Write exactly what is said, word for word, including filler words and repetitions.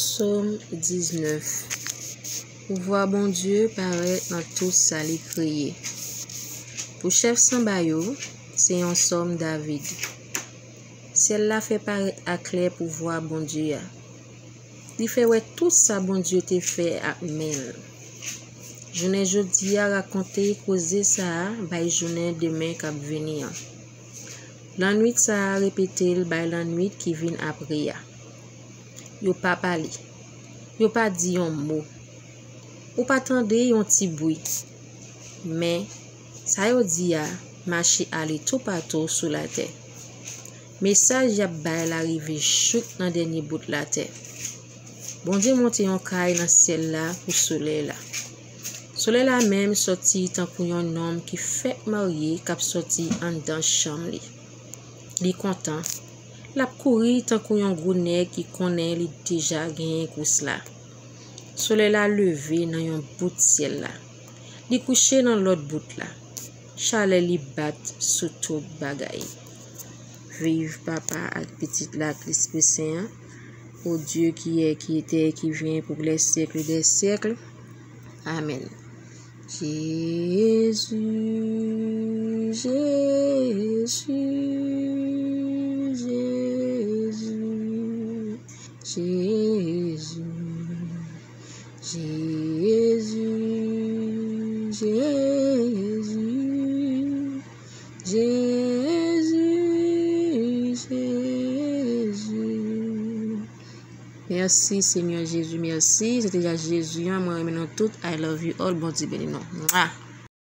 Sòm diznèf. Pouvwa Bondye parèt nan tout sa li kreye. Pou chèf sanba yo, se yon sòm David. Syèl la fè parèt aklè pouvwa Bondye a. Li fè wè tout sa Bondye te fè ak men l. Jounen jodi a rakonte koze sa a bay jounen demen k ap vini an. Lannwit sa a repete l bay lannwit ki vin apre a. Yo pa pale. Yo pa di yon mo. Ou pa tande yon ti bri. Men, sa yo di a mache ale toupatou sou latè. Mesaj y ap bay la rive jouk nan dènye bout latè. Bondye monte yon kay nan syèl la pou solèy la. Solèy la menm sòti tankou yon nonm ki fèk marye k ap sòti anndan chanm li. Li kontan. L ap kouri tankou yon gwo nèg ki konnen li deja genyen kous la. Solèy la leve nan yon bout syèl la. Li kouche nan lòt bout la. Chalè li bat sou tout bagay. Viv Papa ak Pitit la ak Lespri Sen an. O Dieu qui est, qui était, qui vient pour les siècles des siècles. Amen. Jésus, Jésus, Jésus, Jésus, Jésus, Jésus, Jésus, Jésus. Mèsi Senyè Jezi, mèsi. Se te Jezi an, mwen renmen nou tout. I love you all. Bondye beni nou. Mwa.